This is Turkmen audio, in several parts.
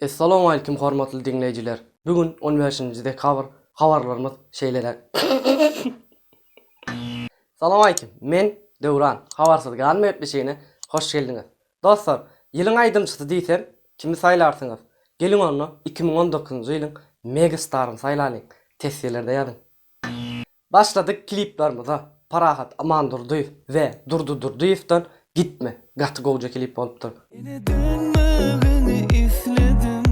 Essalawmalikim hormatly diňleýjiler! Bu gün on bäşinji dekabr habarlarymyz şeýleräk. Salowmalikim, men Döwran, Habarsyz galma gepleşigine hoş geldiňiz. Dostlar, ýylyň aýdymçysy diýsem, kimi saýlarsyňyz? Geliň onda 2019-njy ýylyň mega staryny saýlalyň, teswirlerde ýazyň. Başladyk kliplarymyza Parahat Amandurdyýew we Durdy Durdyýewden Gitme gaty gowja klip bolupdyr. Ene dönmegini isledim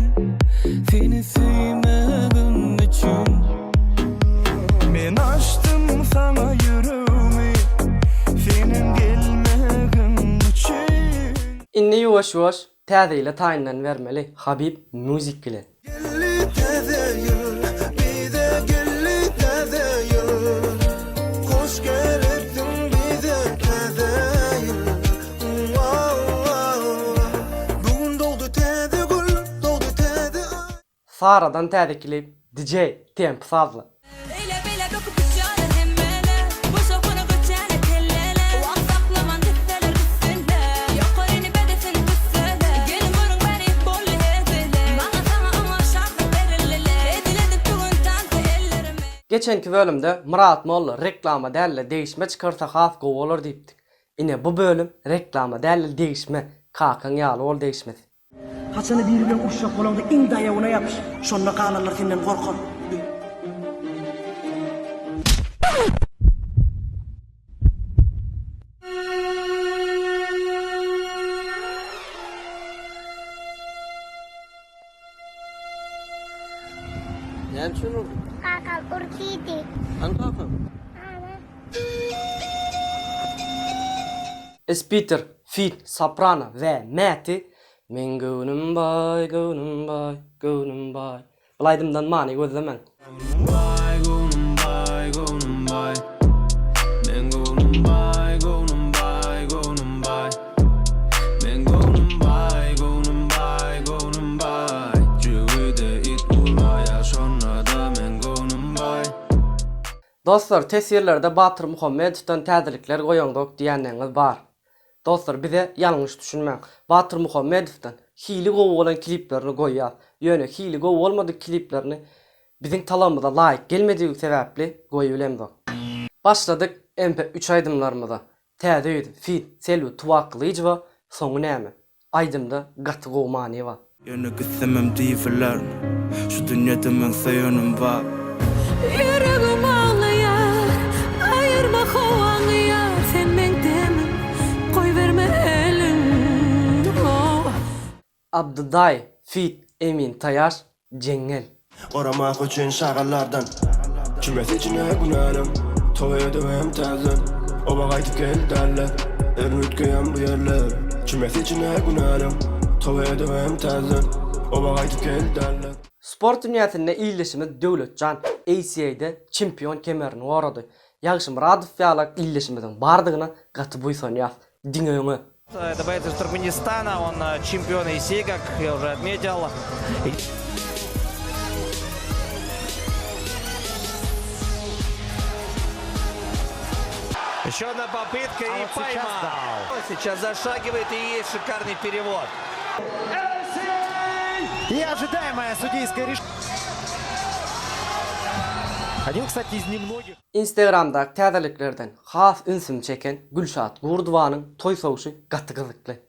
Seni söýmegim üçin Men açdym saňa ýüregimi Seniň gelmegiň üçin. Indi ýuwaş-ýuwaş Täze ýyla taýyndan bermeli Habib Music bilen. Geldi täze ýyl, bize geldi täze ýyl. Hoş gelipsiň bize täze ýyl. Bu gün dogdy täze gül, dogdy täze aý. Saradan täze klip DJ tempi sazla. Eýle-beýle böküp uçýarlar hemmeler, Boşa gona göçýärler kelleler. Wagt saklaman gitseler üstünde, Ýokaryny bezesin tüsseler. Geliň görüň bäri boldy hezile, Maňa saňa oňa şatlyk berilile. Edil edip bu gün tansy ellerimi. Geçenki bölümde Myrat molla reklama dälde degişme çykarsa has gowy bolar diýipdik. Ine bu bölüm reklama dälde degişme, kakaň ýaly bol degişmesi. Haçanda biri bilen uruşjak bolaňda iň daýawyna ýapyş, şonda galanlar senden gorkar. Näme üçin urdy? Kakam urdydy. Hany kakaň? Ana. Spiter, Fit, Soprano we Mäti Meň göwnüm baý, göwnüm baý, göwnüm baý. Bul aýdymdan many gözlemäň. Göwnüm baý, göwnüm baý, göwnüm baý. Meň göwnüm baý, göwnüm baý, göwnüm baý. Meň göwnüm baý, göwnüm baý, göwnüm baý. Jübüde it ulaýa şonda-da meň göwnüm baý. Dostlar teswirlerde Batyr Muhammedowdan täzelikler goýaňzok diýänleriňiz bar. Dostlar bize ýalňyş düşünmäň. Batyr Muhammedowdan hili gowy bolan kliplerini goýýas. Ýöne hili gowy bolmadyk kliplerini biziň talabymyza laýyk gelmedigi sebäpli goýubilemzok. Başladyk MP üç aýdymlarymyza. Täze ýüz feat Selbi Tuwakgylyjowa soňy näme? Aýdymda gaty gowy many bar. Ýöne gitsemem diýibilerin Şu dünýede meň söýenim bar. Ýüregim aglaýar, aýyrma howaňy ýar, sen meň demim, goýberme eliň, oh. Abdydaý feat Emin Taýaş Jeňňel. Goramak üçin şagallardan Çümesi içine günälem Toý edibem täzeden Oba gaýdyp gel däller Her gün üýtgeýän bu ýerler Çümesi içine günälem Toý edibem täzeden Oba gaýdyp gel däller. Sport dünýäsinde ildeşimiz Döwletjan ACA-da çempion kemerini gorady. Ýagşymyradow ýalak ildeşimiziň bardygyna gaty buýsanýas. Diňe öňe! Это боец из Туркменистана, он чемпион ACA, как я уже отметил. Еще одна попытка А и вот сейчас поймал. дал. Сейчас зашагивает и есть шикарный перевод. И ожидаемое судейское решение. Один, кстати, из немногих. Instagramdaky täzeliklerden has ünsümi çeken Gülşat Gurdowanyň toý sowşy gaty gyzykly.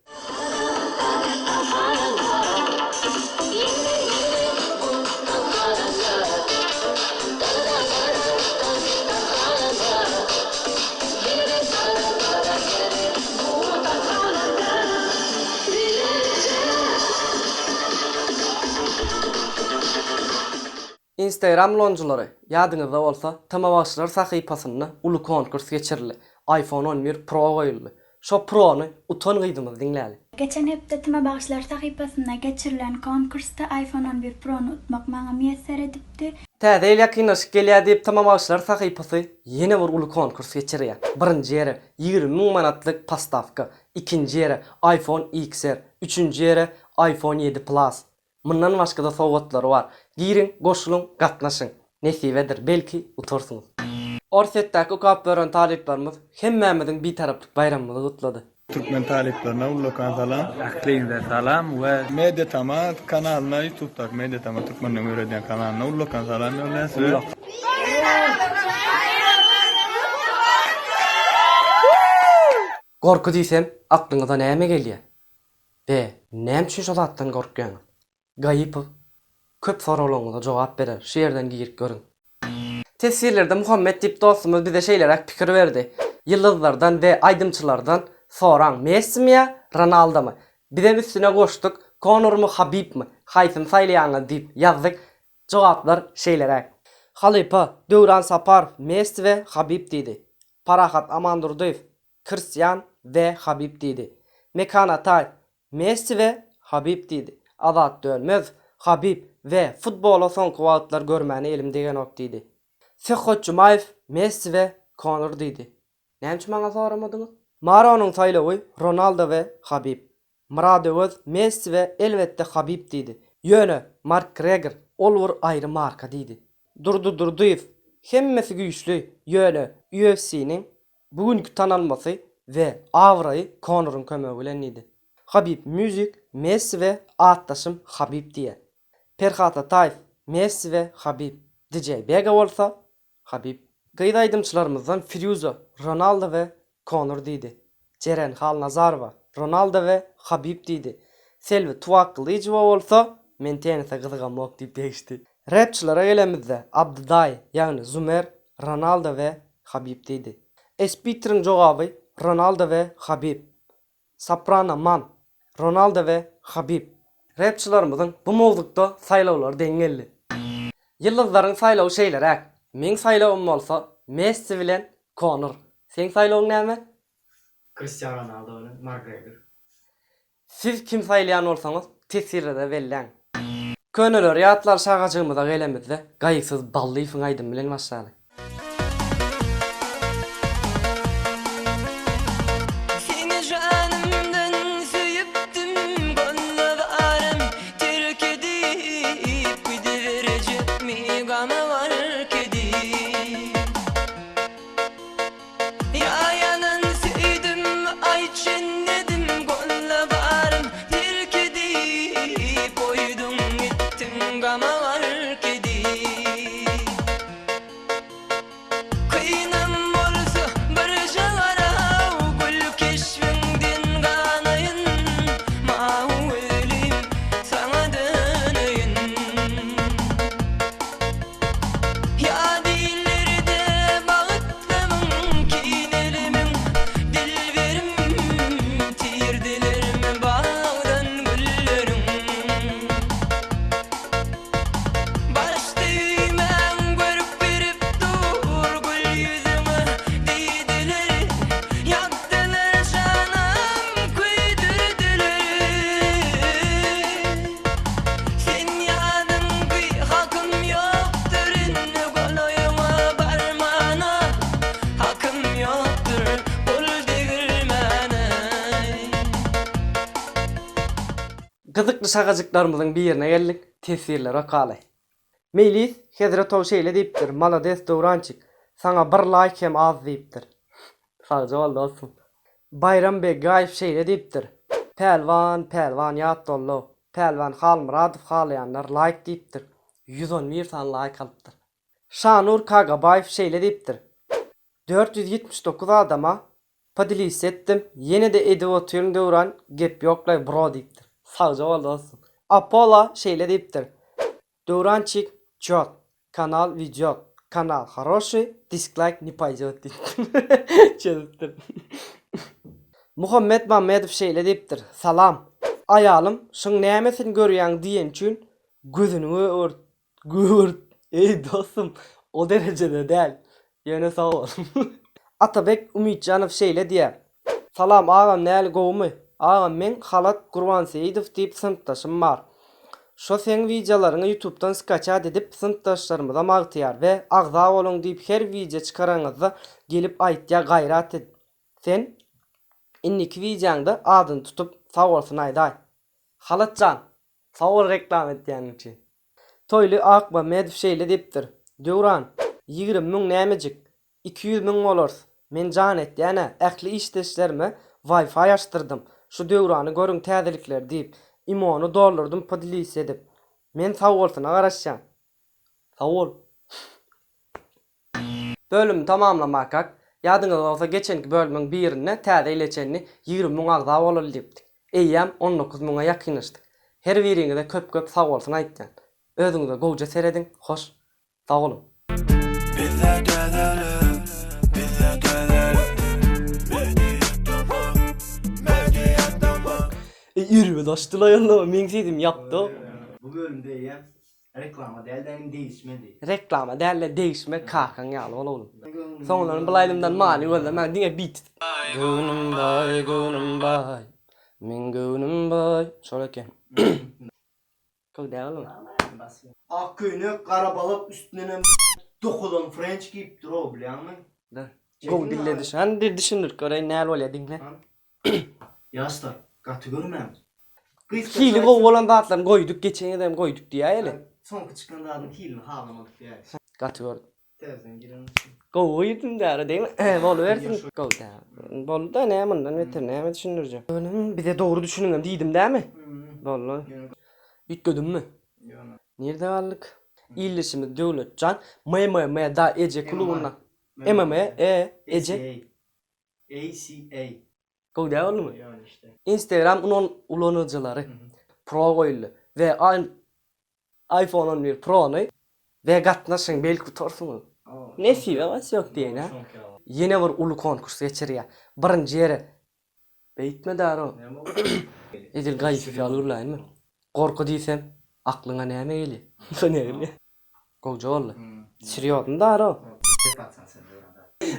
Instagram ulanyjylary, ýadyňyzda bolsa, Tmabagşylar sahypasynda uly konkurs geçirildi. iPhone on bir Pro goýuldy. Şo Pro-ny utan gyzymyzy diňläli. Geçen hepde Tmabagşylar sahypasynda geçirilen konkursda iPhone on bir Pro-ny utmak maňa miýesser edipdi. Täze ýyl ýakynlaşyp gelýär diýip Tmabagşylar sahypasy ýene bir uly konkurs geçirýär. Birinji ýere 20 müň manatlyk postawka, ikinji ýere iPhone XR, üçünji ýere iPhone ýedi Plus. Mundan başgada sowgatlary bar. Giriň, goşulyň, gatnaşyň. Nesibedir, belki, utarsyňyz. Orsýetdäki okap ýören talyplarymyz hemmämiziň Bitaraplyk baýramymyzy gutlady. Türkmen talyplaryna ullakan salam. Ähliňize salam we. Media Tama kanalyna Ýutubdaky Media Tama türkmenleň öwredýän kanalyna ullakan salam ýollaýas we. Gorky diýsem aklyňyza näme gelýä? Be, näme üçin şo zatdan gorkýaňyz? Gaýypow köp soraglaryňyza jogap berer, şu ýerden girip görüň. Teswirlerde Muhammet diýip dostumyz bize şeýleräk pikir berdi, Ýyldyzlardan we aýdymçylardan soraň Messimi ýa Ronaldomy? Bizem üstüne goşduk, Konormy Habibmi, haýsyny saýlaýaňyz diýip ýazdyk, jogaplar şeýleräk. Halypa Döwran Saparow Messi we Habib diýdi. Parahat Amandurdyýew Kristian we Habib diýdi. Mekan Ataýew Messi we Habib diýdi. Azat Dönmez, Habib we futbola soňky wagtlar görmäne elim degenok diýdi. Söhbet Jumaýew Messi we Konor diýdi. Näme üçin maňa soramadyňyz? Maronyň saýlawy Ronaldo we Habib. Myrat Öwez Messi we elbetde Habib diýdi. Ýöne Mark Gregor ol bir aýry marka diýdi. Durdy Durdyýew hemmesi güýçli, ýöne UFC-niň Bu günki tanalmasy we abraýy Konoryň kömegi bilen diýdi. Habib Music Messi we atdaşym Habib diýýär. Perhat Ataýew Messi we Habib, DJ Bega bolsa Habib. Gyz aýdymçylarymyzdan Firýuza Ronaldo we Konor diýdi. Jeren Halnazarowa Ronaldo we Habib diýdi. Selbi Tuwakgylyjowa bolsa Men tennise gyzygamok diýip degişdi. Repçilere gelemizde Abdy daýy ýagny Zumer Ronaldo we Habib diýdi. Espiteriň jogaby Ronaldo we Habib. Soprano Man Ronaldo we Habib. Repçilerimiziň bu mowzukda saýlawlary deň geldi. Ýyldyzlaryň saýlawy şeýleräk, meň saýlawym bolsa Messi bilen Konor. Seň saýlawyň näme? Kristiano Ronaldo bilen Margregor. Siz kim saýlaýan bolsaňyz teswirlerde belläň. Köneleri ýatlar şagajygymyza gelemizde Gaýgysyz Ballyýewiň aýdymy bilen başlaly. Seni janymdan söýüpdim golla barym terk edip gidiberjekmi gama gark edip. Ýa ýalan söýdüm aýt jennedim golla barym terk edip goýduň gitdiň gama gark edip. Kynam bolsa birje garaw gül keşbiňden ganaýyn mawy gözlim saňa döneýin. Ýa dillerde bagytlymyň, kinelimiň, dilberim, Tirdilermi bagdan gülleriň. Başda öýmäň görüp berip dur gül ýüzüňe diýdiler, Ýakdylar janam köýdürdiler. Sen ýadyňky hakym ýokdur indi golaýyňa barmana Hakym ýokdur gol degirmäne. Gyzykly şagajyklarymyzyň birine geldik, teswirleri okaly. Meýlis Hezretow şeýle diýipdir, Malades Döwrançik, saňa bir laýk hem az diýipdir. Sagja bol dostum. Baýram Beggaýew şeýle diýipdir, Pälwan, Pälwan ýat dollow. Pälwan Halmyradow halaýanlar laýk diýipdir. 111 sany laýk alypdyr. Şanur Kagabaýew şeýle diýipdir, 479 adama podelisse etdim, ýene-de edip otyryn Döwran gep ýoklaý bro diýipdir. Sagja bol dostum. Apola şeýle diýipdir, Döwrançik çýot, kanal widýot, kanal haroşiý, disklaýk ne paýdýot diýipdir. Çözüpdir. Muhammet Mammedow şeýle diýipdir, Salam. Aýalym şuň nämesini görýäň diýeni üçin gözüni gögert Gurt, eý dostum, o derejede däl. Ýöne sag bol. Atabek Umytjanow şeýle diýýär, Salam agam näli gowumy? Agam meň Halat Gurbanseýidow diýip synpdaşym bar. Şo seň wideolaryňy ýutubdan skaçat edip synpdaşlarymyza magtaýar we agza boluň diýip her wideo çykaraňyzda gelip aýtýa gaýrat et sen indiki wideoňda adyny tutup sag bolsun aýdaý. Halatjan sag bol reklama etýäniň üçin. Toýly Akmammedow şeýle diýipdir, Döwran, 20 müň nämejik, 200 müň bolarys. Men jan etýän-ä, ähli işdeşlerime. Wi-Fi açdyrdym. Şu döwrany görüň täzelikleri diýip. Imony doldurdym podelisiýa edip. Men sagbolsuna garaşýan. Sag bol. Bölümi tamamlamakak, ýadyňyzda bolsa geçenki bölümiň birinde täze ýyla çenli 20 müň agza bolaly diýipdik. Eýýäm 19 müňe ýakynlaşdyk. Her biriňize köp-köp sagbolsun aýtýan. Özüňize gowja serediň, hoş. Sag boluň. Bizde täzelik, bizde täzelik Media Media Eý erbet açdylaý onda meň sesim ýapdy. Bu bölümde eýýäm reklama däl-de iň degişmedi. Reklama däl-de degişme kakaň ýaly bol oglum. Soňundan bul aýdymdan many gözlemäň diňe bit. Göwnüm baý göwnüm baý meň göwnüm baý şol eken. Gowy däl oglum. Ak köýnek, gara balak üstündenem dokalan frenç geýipdir-ow bilýäňmi? Gowy dilledi şu. Hany bir düşündirip göreýin näl bolýar diňle. Ýaşlar, gaty görmäň. Hili gowy bolan zatlaryny goýduk, geçen gezegem goýduk diýäýeli. Soňky çykan zadyň hilini halamadyk diýäýeli. Gaty gördüm. Täzeden giren üçin. Gowy girdim däri deňmi? He, bolubersin. Gowy däl. Boldy-da, näme mundan beter näme düşündirjek? Bize dogry düşüniňem diýdim dämi? Boldy. Üýtgedimmi? Ýok. Nirde galdyk? Ildeşimiz Döwletjan MMM da eje klubynda. MMA e eje. ACA. Gowy däl boldumy? Instagram ulanyjylary Pro goýuldy we iPhone 11 Pro-ny we gatnaşyň belki utarsyňyz. Nesibe bas ýok diýen hä. Ýene bir uly konkurs geçirýär. Birinji ýere Beýtme Daro. Edil Gaýyp ýaly gürläýinmi? Gorky diýsem aklyňa näme gelýär? Näme gelýär? Gowja boldy. Serýozny Daro.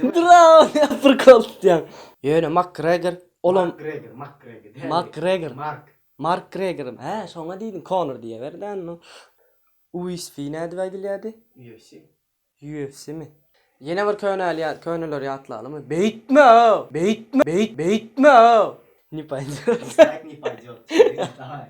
Bravo diýip prikol tutýaň. Ýöne Makgregor olam Makgregor, Makgregor däl. Makgregor. Mark. Mark Gregor. Hä, şoňa diýdim, Konor diýeber dä indi. UFC nädip aýdylýardy? UFC. UFC-mi? Ýene bir könäli ýa köneleri ýatlalymy? Beýtme-ow! Beýtme, beýt, beýtme-ow! Ne paýdýot. Dislike ne paýdýot. Dawaý.